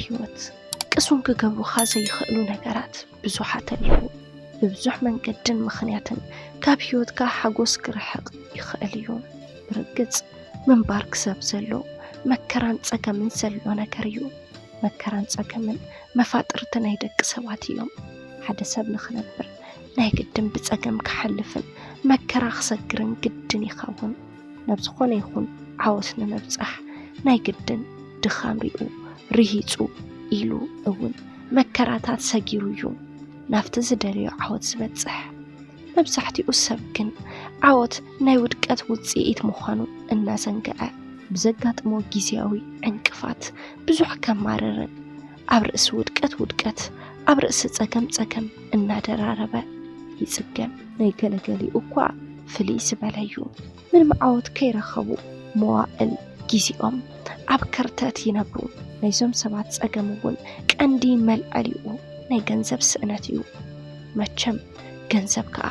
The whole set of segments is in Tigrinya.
ህይወት ቅሱን ክገብሩኻ ዘይኽእሉ ነገራት ብዙሓት ኣለዉ። ብብዙሕ መንገድን ምኽንያትን ካብ ህይወትካ ሓጎስ ክርሕቕ ይኽእል እዩ። ብርግጽ ምንባር ክሰብ ዘሎ መከራን ጸገምን ዘሎ ነገር እዩ። መከራን ጸገምን መፋጥርቲ ናይ ደቂ ሰባት እዮም። ሓደ ሰብ ንኽነብር ናይ ግድን ብጸገም ክሓልፍን መከራ ክሰግርን ግድን ይኸውን። ናብ ዝኾነ ይኹን ዓወት ንምብጻሕ ናይ ግድን ድኻም ሪኡ ርሂጹ ኢሉ እውን መከራታት ሰጊሩ እዩ ናብቲ ዝደለዮ ዓወት ዝበጽሕ። መብዛሕትኡ ሰብ ግን ዓወት ናይ ውድቀት ውጽኢት ምዃኑ እናዘንግዐ፣ ብዘጋጥሞ ግዜያዊ ዕንቅፋት ብዙሕ ከማርርን ኣብ ርእሲ ውድቀት ውድቀት ኣብ ርእሲ ጸገም ጸገም እናደራረበ ይጽገም። ናይ ገለገሊኡ እኳ ፍልይ ዝበለ እዩ። ምንም ዓወት ከይረኸቡ መዋእል ግዜኦም ኣብ ከርተት ይነብሩ። ናይዞም ሰባት ጸገም እውን ቀንዲ መልዐሊኡ ናይ ገንዘብ ስእነት እዩ። መቸም ገንዘብ ከኣ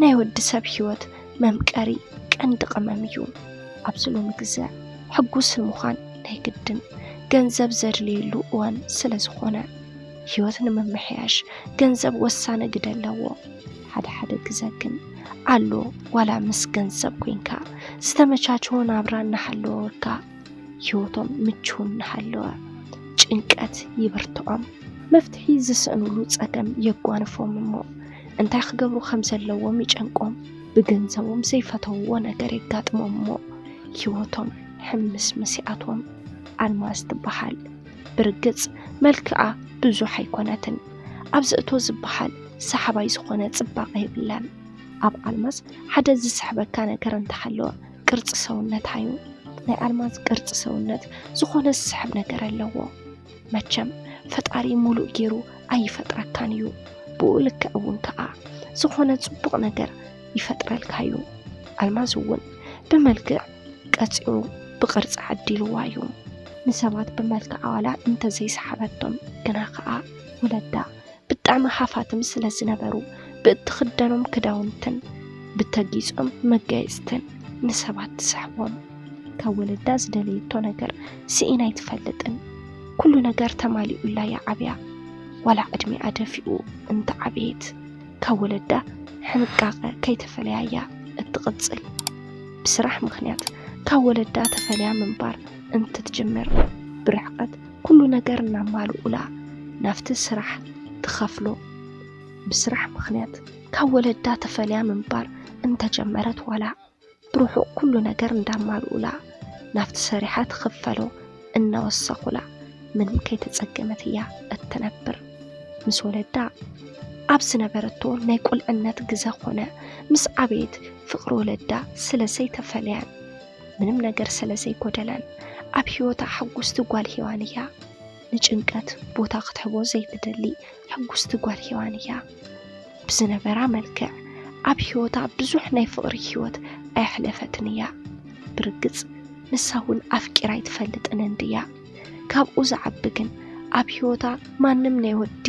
ናይ ወዲ ሰብ ህይወት መምቀሪ ቀንዲ ቅመም እዩ። ኣብዚ ሎሚ ግዘ ሕጉስ ንምዃን ናይ ግድን ገንዘብ ዘድልየሉ እዋን ስለ ዝኾነ፣ ህይወት ንምምሕያሽ ገንዘብ ወሳኒ ግደ ኣለዎ። ሓደ ሓደ ግዘ ግን ኣሎ፣ ዋላ ምስ ገንዘብ ኮይንካ ዝተመቻቸወ ናብራ እናሃለወካ ህይወቶም ምችው እናሃለወ ጭንቀት ይብርትዖም። መፍትሒ ዝስእንሉ ጸገም የጓንፎም እሞ እንታይ ክገብሩ ከም ዘለዎም ይጨንቆም። ብገንዘቦም ዘይፈተውዎ ነገር የጋጥሞም እሞ ህይወቶም ሕምስምስ ይኣትዎም። ኣልማዝ ትበሃል። ብርግጽ መልክዓ ብዙሕ ኣይኮነትን። ኣብዚ እቶ ዝበሃል ሰሓባይ ዝኾነ ጽባቐ የብላን። ኣብ ኣልማዝ ሓደ ዝስሕበካ ነገር እንተሃለወ ቅርጺ ሰውነታ እዩ። ናይ ኣልማዝ ቅርጺ ሰውነት ዝኾነ ዝስሕብ ነገር ኣለዎ። መቸም ፈጣሪ ሙሉእ ገይሩ ኣይፈጥረካን እዩ። ብኡ ልክዕ እውን ከኣ ዝኾነ ጽቡቕ ነገር ይፈጥረልካ እዩ። ኣልማዝ እውን ብመልክዕ ቀጺሩ ብቕርጺ ዓዲልዋ እዩ። ንሰባት ብመልክዓ ዋላ እንተዘይሰሓበቶም ግና ከኣ ወለዳ ብጣዕሚ ሃፋትም ስለ ዝነበሩ ብእትኽደኖም ክዳውንትን ብተጊጾም መጋየጽትን ንሰባት ትስሕቦም። ካብ ወለዳ ዝደለየቶ ነገር ስኢና ኣይትፈልጥን። ኩሉ ነገር ተማሊኡላ እያ ዓብያ። ዋላ ዕድሚኣ ደፊኡ እንተዓበየት ካብ ወለዳ ሕንቃቐ ከይተፈለያ እያ እትቕጽል። ብስራሕ ምኽንያት ካብ ወለዳ ተፈልያ ምንባር እንትትጅምር ብርሕቀት ኩሉ ነገር እናማልኡላ ናብቲ ስራሕ ትኸፍሎ። ብስራሕ ምኽንያት ካብ ወለዳ ተፈልያ ምንባር እንተጀመረት ዋላ ብርሑቕ ኩሉ ነገር እንዳማልኡላ ናብቲ ሰሪሓ ትኽፈሎ እናወሰኹላ ምንም ከይተጸገመት እያ እትነብር። ምስ ወለዳ ኣብ ዝነበረቶ ናይ ቁልዕነት ግዘ ኾነ ምስ ዓበየት ፍቕሪ ወለዳ ስለ ዘይተፈለያን ምንም ነገር ስለ ዘይጎደላን ኣብ ህይወታ ሕጉስቲ ጓል ሄዋን እያ። ንጭንቀት ቦታ ክትህቦ ዘይትደሊ ሕጉስቲ ጓል ሄዋን እያ። ብዝነበራ መልክዕ ኣብ ህይወታ ብዙሕ ናይ ፍቕሪ ህይወት ኣየሕለፈትን እያ። ብርግጽ ንሳ እውን ኣፍቂራ ኣይትፈልጥን እንድያ። ካብኡ ዝዓቢ ግን ኣብ ህይወታ ማንም ናይ ወዲ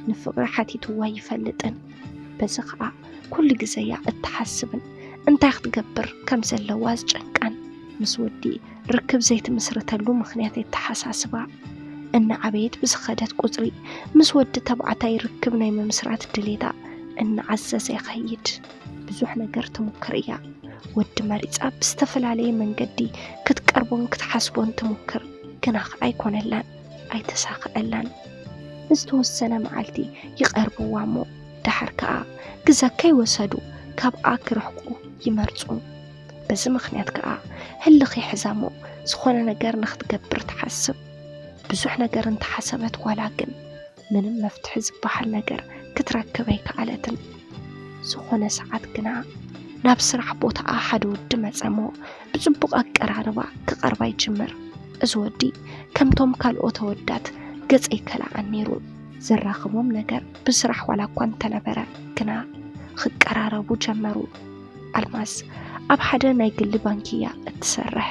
ንፍቕሪ ሓቲትዋ ኣይፈልጥን። በዚ ኸኣ ኩሉ ግዘ እያ እትሓስብን እንታይ ክትገብር ከም ዘለዋ ዝጨንቃን። ምስ ወዲ ርክብ ዘይትምስርተሉ ምኽንያት የተሓሳስባ። እናዓበየት ብዝኸደት ቁጽሪ ምስ ወዲ ተባዕታይ ርክብ ናይ ምምስራት ድሌታ እናዓዘዘ ይኸይድ። ብዙሕ ነገር ትሙክር እያ። ወዲ መሪጻ ብዝተፈላለየ መንገዲ ክትቀርቦን ክትሓስቦን ትሙክር፣ ግና ኸኣ ኣይኮነላን፣ ኣይተሳኽዐላን። ንዝተወሰነ መዓልቲ ይቐርብዋ እሞ ደሓር ከኣ ግዘ ከይወሰዱ ካብኣ ክርሕቁ ይመርጹ። በዚ ምኽንያት ከኣ ህልኽ ይሕዛ እሞ ዝኾነ ነገር ንኽትገብር ትሓስብ። ብዙሕ ነገር እንተሓሰበት ዋላ ግን ምንም መፍትሒ ዝበሃል ነገር ክትረክብ ኣይከኣለትን። ዝኾነ ሰዓት ግና ናብ ስራሕ ቦታኣ ሓደ ወዲ መጸ እሞ ብጽቡቕ ኣቀራርባ ክቐርባ ይጅምር። እዚ ወዲ ከምቶም ካልኦት ኣወዳት ገጽ ኣይከላኣን ነይሩ። ዘራኽቦም ነገር ብስራሕ ዋላ እኳ እንተነበረ ግና ክቀራረቡ ጀመሩ። ኣልማዝ ኣብ ሓደ ናይ ግሊ ባንኪ እያ እትሰርሕ።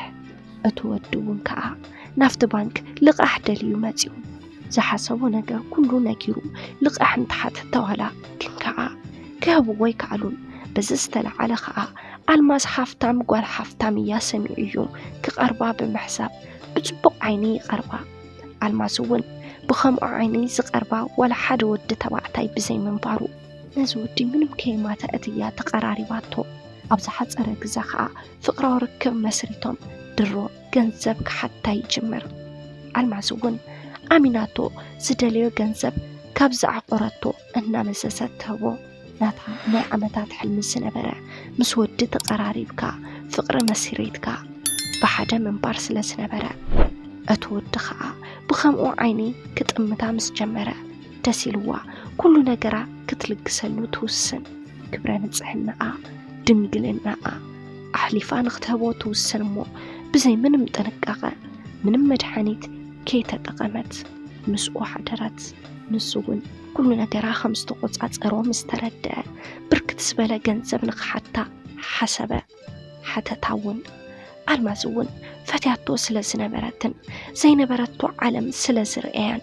እቲ ወዲ እውን ከኣ ናብቲ ባንክ ልቓሕ ደልዩ መጺኡ። ዝሓሰቦ ነገር ኩሉ ነጊሩ ልቓሕ እንተሓተተ ዋላ ግን ከኣ ክህብዎ ኣይከኣሉን። በዚ ዝተለዓለ ከኣ ኣልማዝ ሃፍታም ጓል ሃፍታም እያ ሰሚዑ እዩ ክቐርባ ብምሕሳብ ብጽቡቕ ዓይኒ ይቐርባ። ኣልማዝ እውን ብኸምኡ ዓይኒ ዝቐርባ ዋላ ሓደ ወዲ ተባዕታይ ብዘይምንባሩ፣ ነዚ ወዲ ምንም ከየማተአት እያ ተቐራሪባቶ። ኣብ ዝሓጸረ ግዜ ኸኣ ፍቕራዊ ርክብ መስሪቶም ድሮ ገንዘብ ክሓታ ይጅምር። ኣልማዝ እውን ኣሚናቶ ዝደለዮ ገንዘብ ካብ ዝዓቆረቶ እናመዘዘት ትህቦ። ናታ ናይ ዓመታት ሕልሚ ዝነበረ ምስ ወዲ ተቐራሪብካ ፍቕሪ መስሪትካ ብሓደ ምንባር ስለ ዝነበረ፣ እቲ ወዲ ኸኣ ብኸምኡ ዓይኒ ክጥምታ ምስ ጀመረ፣ ደስ ኢልዋ ኩሉ ነገራ ክትልግሰሉ ትውስን። ክብረ ንጽሕናኣ፣ ድንግልናኣ ኣሕሊፋ ንኽትህቦ ትውስን እሞ፣ ብዘይ ምንም ጥንቃቐ፣ ምንም መድሓኒት ከይተጠቐመት ምስኡ ሓደረት። ንሱ እውን ኩሉ ነገራ ከም ዝተቖጻጸሮ ምስ ተረድአ፣ ብርክት ዝበለ ገንዘብ ንኽሓታ ሓሰበ። ሓተታ እውን። ኣልማዝ እውን ፈትያቶ ስለ ዝነበረትን ዘይነበረቶ ዓለም ስለ ዝርእያን፣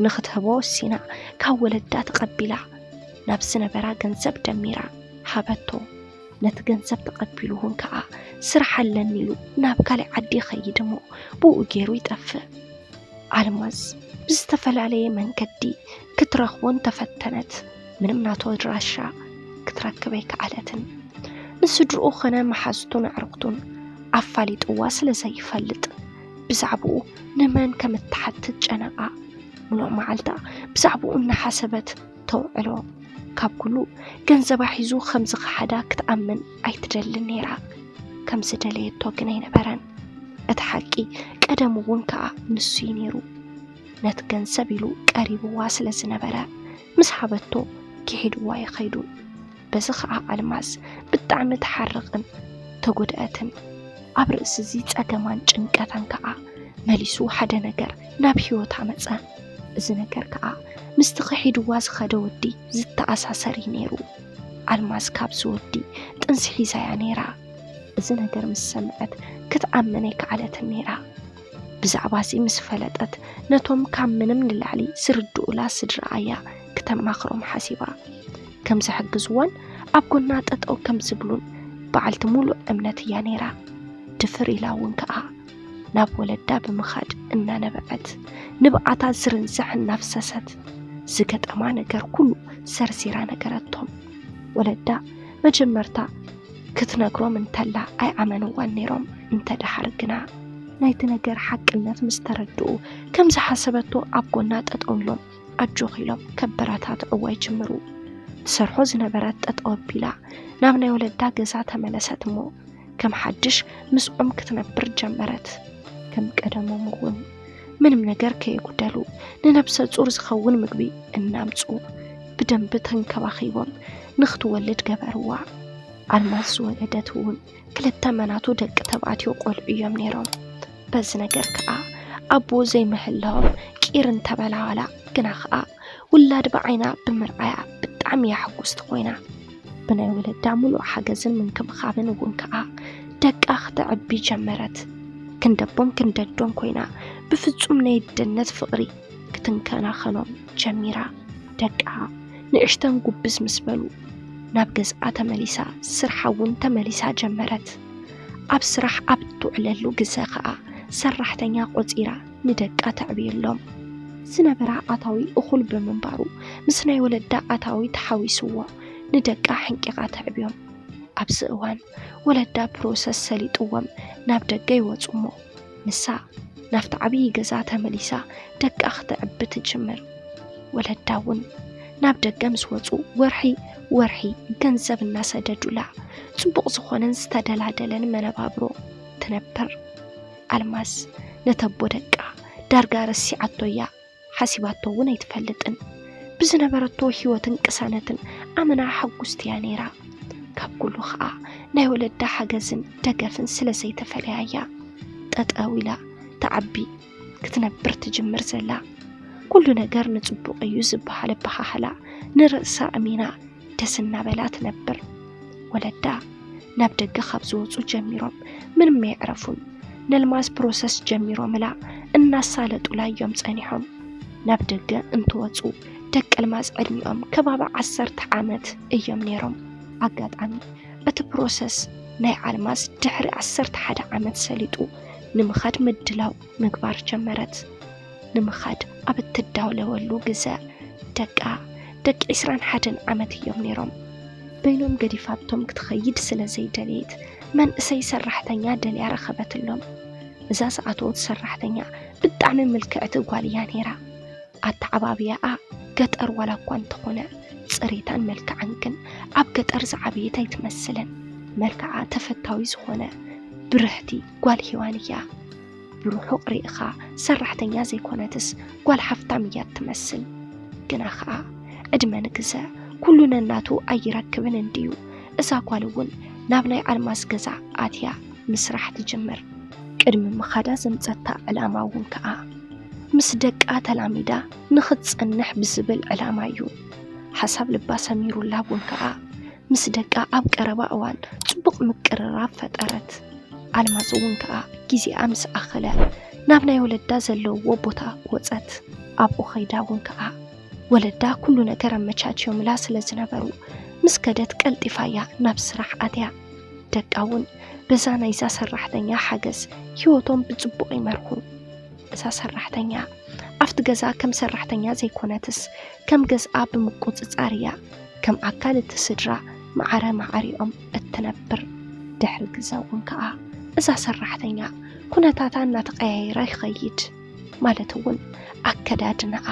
ንኽትህቦ ወሲና ካብ ወለዳ ተቐቢላ፣ ናብ ዝነበራ ገንዘብ ደሚራ ሃበቶ። ነቲ ገንዘብ ተቐቢሉ እውን ከኣ ስራሕ ኣለኒ ኢሉ ናብ ካልእ ዓዲ ይኸይድ እሞ ብኡ ገይሩ ይጠፍእ። ኣልማዝ ብዝተፈላለየ መንገዲ ክትረኽቦ እንተፈተነት፣ ምንም ናቱ ኣድራሻ ክትረክብ ኣይከኣለትን። ንስድርኡ ኾነ መሓዝቱን ኣዕሩኽቱን ኣፋሊጥዋ ስለ ዘይፈልጥ፣ ብዛዕባኡ ንመን ከም እትሓትት ጨነቓ። ምሉእ መዓልታ ብዛዕባኡ እናሓሰበት ተውዕሎ። ካብ ኩሉ ገንዘባ ሒዙ ከም ዝኸሓዳ ክትኣምን ኣይትደልን ነይራ። ከም ዝደለየቶ ግን ኣይነበረን። እቲ ሓቂ ቀደም እውን ከኣ ንሱ እዩ ነይሩ። ነቲ ገንዘብ ኢሉ ቀሪብዋ ስለ ዝነበረ፣ ምስ ሃበቶ ክሒድዋ ይኸይዱ። በዚ ኸኣ ኣልማዝ ብጣዕሚ ትሓርቕን ተጎድኣትን። ኣብ ርእሲ እዚ ጸገማን ጭንቀታን ከኣ መሊሱ ሓደ ነገር ናብ ህይወታ መጸ። እዚ ነገር ከኣ ምስቲ ክሒድዋ ዝኸደ ወዲ ዝተኣሳሰር እዩ ነይሩ። ኣልማዝ ካብዚ ወዲ ጥንሲ ሒዛ እያ ነይራ። እዚ ነገር ምስ ሰምዐት ክትኣምን ኣይከኣለትን ነይራ። ብዛዕባ እዚ ምስ ፈለጠት ነቶም ካብ ምንም ንላዕሊ ዝርድኡላ ስድራኣ እያ ክተማኽሮም ሓሲባ። ከም ዝሕግዝዋን ኣብ ጎና ጠጠው ከም ዝብሉን በዓልቲ ሙሉእ እምነት እያ ነይራ። ድፍር ኢላ እውን ከኣ ናብ ወለዳ ብምኻድ እናነበዐት ንብዓታ ዝርንዛሕ እናፍሰሰት ዝገጠማ ነገር ኩሉ ዘርዚራ ነገረቶም። ወለዳ መጀመርታ ክትነግሮም እንተላ ኣይኣመንዋን ነይሮም። እንተ ደሓር ግና ናይቲ ነገር ሓቅነት ምስ ተረድኡ ከም ዝሓሰበቶ ኣብ ጎና ጠጠው ኢሎም ኣጆኺ ኢሎም ከበረታትዕዋ ይጅምሩ። ትሰርሖ ዝነበረት ጠጠው ኣቢላ ናብ ናይ ወለዳ ገዛ ተመለሰት እሞ ከም ሓድሽ ምስኦም ክትነብር ጀመረት። ከም ቀደሞም እውን ምንም ነገር ከየጉደሉ ንነብሰ ጹር ዝኸውን ምግቢ እናምጹ ብደንቢ ተንከባኺቦም ንኽትወልድ ገበርዋ። ኣልማዝ ዝወለደት እውን ክልተ መናቱ ደቂ ተባዕትዮ ቆልዑ እዮም ነይሮም። በዚ ነገር ከኣ ኣቦ ዘይምህላዎም ቂር እንተበላ ዋላ ግና ከኣ ውላድ ብዓይና ብምርኣያ ብጣዕሚ እያ ሕጉስቲ ኮይና። ብናይ ወለዳ ሙሉእ ሓገዝን ምንክብኻብን እውን ከኣ ደቃ ክተዕቢ ጀመረት። ክንደቦን ክንደዶን ኮይና ብፍጹም ናይ ኣደነት ፍቕሪ ክትንከናኸኖም ጀሚራ። ደቃ ንእሽተን ጉብዝ ምስ በሉ ናብ ገዝኣ ተመሊሳ ስርሓ እውን ተመሊሳ ጀመረት። ኣብ ስራሕ ኣብ እትውዕለሉ ግዘ ከኣ ሰራሕተኛ ቆጺራ ንደቃ ተዕብየሎም። ዝነበራ ኣታዊ እኹል ብምንባሩ ምስ ናይ ወለዳ ኣታዊ ተሓዊስዎ ንደቃ ሕንቂቓ ተዕብዮም። ኣብዚ እዋን ወለዳ ፕሮሰስ ሰሊጥዎም ናብ ደገ ይወጹ እሞ ንሳ ናብቲ ዓብዪ ገዛ ተመሊሳ ደቃ ክተዕቢ ትጅምር። ወለዳ እውን ናብ ደገ ምስ ወጹ ወርሒ ወርሒ ገንዘብ እናሰደዱላ ጽቡቕ ዝኾነን ዝተደላደለን መነባብሮ ትነብር። ኣልማዝ ነተቦ ደቃ ዳርጋ ረሲዓቶ እያ ሓሲባቶ እውን ኣይትፈልጥን። ብዝነበረቶ ህይወትን ቅሳነትን ኣመና ሕጉስቲ እያ ነይራ። ካብ ኩሉ ኸኣ ናይ ወለዳ ሓገዝን ደገፍን ስለ ዘይተፈለያ እያ ጠጠው ኢላ ትዓቢ ክትነብር ትጅምር ዘላ። ኩሉ ነገር ንጽቡቕ እዩ ዝበሃል ኣበሃህላ ንርእሳ ኣሚና ደስ እናበላ ትነብር። ወለዳ ናብ ደገ ካብ ዝወጹ ጀሚሮም ምንም ኣየዕረፉን። ነልማዝ ፕሮሰስ ጀሚሮምላ እናሳለጡላ እዮም ጸኒሖም። ናብ ደገ እንትወጹ ደቂ ኣልማዝ ዕድሚኦም ከባቢ ዓሰርተ ዓመት እዮም ነይሮም። ኣጋጣሚ እቲ ፕሮሰስ ናይ ኣልማዝ ድሕሪ ዓሰርተ ሓደ ዓመት ሰሊጡ ንምኻድ ምድላው ምግባር ጀመረት። ንምኻድ ኣብ እትዳለወሉ ግዘ፣ ደቃ፣ ደቂ ዕስራን ሓደን ዓመት እዮም ነይሮም። በይኖም ገዲፋቶም ክትኸይድ ስለ ዘይደለየት፣ መንእሰይ ሰራሕተኛ ደልያ ረኸበትሎም። እዛ ዝኣተወት ሰራሕተኛ ብጣዕሚ ምልክዕቲ ጓል እያ ነይራ። ኣተዓባብያኣ ገጠር ዋላ እኳ እንተኾነ፣ ፅሬታን መልክዓን ግን ኣብ ገጠር ዝዓበየት ኣይትመስልን። መልክዓ ተፈታዊ ዝኾነ ብርህቲ ጓል ሄዋን እያ። ብርሑቕ ርኢኻ ሰራሕተኛ ዘይኮነትስ ጓል ሃፍታም እያ ትመስል። ግና ኸዓ ዕድመ ንግዘ ኩሉ ነናቱ ኣይረክብን እንድዩ። እዛ ጓል እውን ናብ ናይ ኣልማዝ ገዛ ኣትያ ምስራሕ ትጅምር። ቅድሚ ምኻዳ ዘምጸታ ዕላማ እውን ከኣ ምስ ደቃ ተላሚዳ ንኽትጸንሕ ብዝብል ዕላማ እዩ። ሓሳብ ልባ ሰሚሩላ እውን ከኣ ምስ ደቃ ኣብ ቀረባ እዋን ጽቡቕ ምቅርራብ ፈጠረት። ኣልማዝ እውን ከኣ ግዜኣ ምስ ኣኸለ ናብ ናይ ወለዳ ዘለውዎ ቦታ ወጸት። ኣብኡ ኸይዳ እውን ከኣ ወለዳ ኩሉ ነገር ኣመቻችዮምላ ስለ ዝነበሩ ምስ ከደት ቀልጢፋ እያ ናብ ስራሕ ኣትያ። ደቃ እውን በዛ ናይዛ ሰራሕተኛ ሓገዝ ህይወቶም ብጽቡቕ ይመርሑ። እዛ ሰራሕተኛ ኣብቲ ገዛ ከም ሰራሕተኛ ዘይኮነትስ ከም ገዝኣ ብምቁጽጻር እያ ከም ኣካል እቲ ስድራ ማዕረ ማዕሪኦም እትነብር። ድሕሪ ግዘ እውን ከኣ እዛ ሰራሕተኛ ኩነታታ እናተቐያየረ ይኸይድ። ማለት እውን ኣከዳድናኣ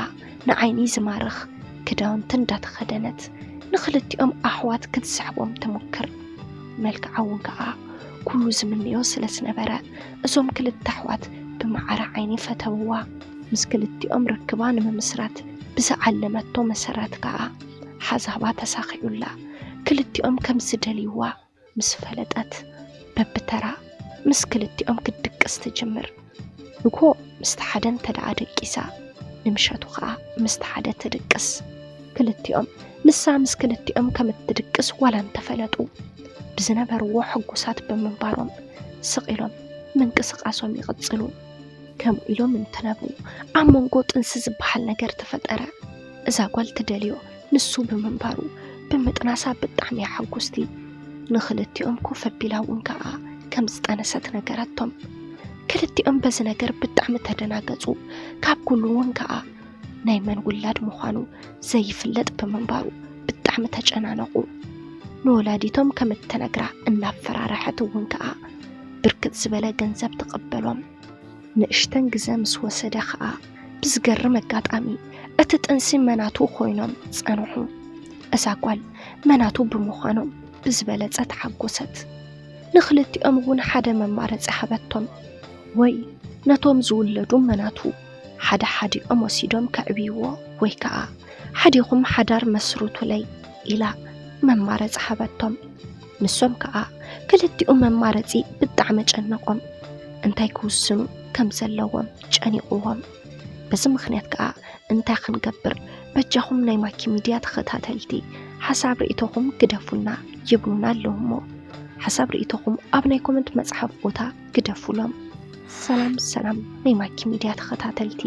ንዓይኒ ዝማርኽ ክዳውንቲ እንዳተኸደነት ንኽልቲኦም ኣሕዋት ክትስሕቦም ትሙክር። መልክዓ እውን ከኣ ኩሉ ዝምነዮ ስለ ዝነበረ እዞም ክልተ ኣሕዋት ብማዕረ ዓይኒ ፈተውዋ። ምስ ክልቲኦም ርክባ ንምምስራት ብዝዓለመቶ መሰረት ከኣ ሓሳባ ተሳኺዑላ። ክልቲኦም ከም ዝደልይዋ ምስ ፈለጠት በብተራ ምስ ክልቲኦም ክትድቅስ ትጅምር። ንግሆ ምስቲ ሓደ እንተ ደኣ ደቂሳ፣ ንምሸቱ ኸኣ ምስቲ ሓደ ትድቅስ። ክልቲኦም ንሳ ምስ ክልቲኦም ከም እትድቅስ ዋላ እንተፈለጡ፣ ብዝነበርዎ ሕጉሳት ብምንባሮም ስቕ ኢሎም ምንቅስቓሶም ይቕጽሉ። ከምኡ ኢሎም እንትነብሩ ኣብ መንጎ ጥንሲ ዝበሃል ነገር ተፈጠረ። እዛ ጓል ትደልዮ ንሱ ብምንባሩ ብምጥናሳ ብጣዕሚ እያ ሕጉስቲ። ንኽልቲኦም ኮፍ ኣቢላ እውን ከኣ ከም ዝጠነሰት ነገረቶም። ክልቲኦም በዚ ነገር ብጣዕሚ ተደናገጹ። ካብ ኩሉ እውን ከኣ ናይ መን ውላድ ምዃኑ ዘይፍለጥ ብምንባሩ ብጣዕሚ ተጨናነቑ። ንወላዲቶም ከም እትነግራ እናፈራረሐት እውን ከኣ ብርክት ዝበለ ገንዘብ ትቕበሎም። ንእሽተን ግዘ ምስ ወሰደ ኸኣ ብዝገርም ኣጋጣሚ እቲ ጥንሲ መናቱ ኮይኖም ጸንሑ። እዛ ጓል መናቱ ብምዃኖም ብዝበለጸ ተሓጎሰት። ንኽልቲኦም እውን ሓደ መማረጺ ሃበቶም። ወይ ነቶም ዝውለዱ መናቱ ሓደ ሓዲኦም ወሲዶም ከዕብይዎ ወይ ከኣ ሓዲኹም ሓዳር መስርቱለይ ኢላ መማረጺ ሃበቶም። ንሶም ከኣ ክልቲኡ መማረጺ ብጣዕሚ ጨነቖም። እንታይ ክውስኑ ከም ዘለዎም ጨኒቕዎም። በዚ ምኽንያት ከኣ እንታይ ክንገብር? በጃኹም ናይ ማኪ ሚድያ ተኸታተልቲ ሓሳብ ርእይቶኹም ግደፉልና ይብሉና ኣለዉ እሞ፣ ሓሳብ ርእይቶኹም ኣብ ናይ ኮመንት መጽሓፍ ቦታ ግደፉሎም። ሰላም ሰላም ናይ ማኪ ሚድያ ተኸታተልቲ፣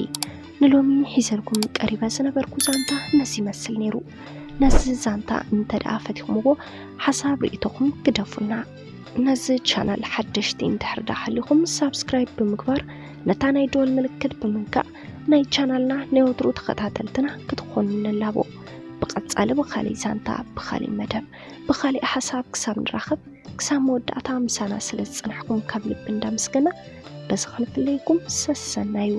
ንሎሚ ሒዘልኩም ቀሪበ ዝነበርኩ ዛንታ ነዚ ይመስል ነይሩ። ነዚ ዛንታ እንተ ደኣ ፈቲኹምዎ ሓሳብ ርእይቶኹም ግደፉልና። ነዚ ቻናል ሓደሽቲ እንድሕር ደኣ ሃሊኹም ሳብስክራይብ ብምግባር ነታ ናይ ደወል ምልክት ብምንካእ ናይ ቻናልና ናይ ወትሩ ተኸታተልትና ክትኾኑ ንላቦ። ብቐጻሊ ብኻልእ ዛንታ፣ ብኻልእ መደብ፣ ብኻልእ ሓሳብ ክሳብ ንራኸብ ክሳብ መወዳእታ ምሳና ስለ ዝጸናሕኩም ካብ ልቢ እንዳመስገና በዚ ክንፍለየኩም ሰሰናዩ።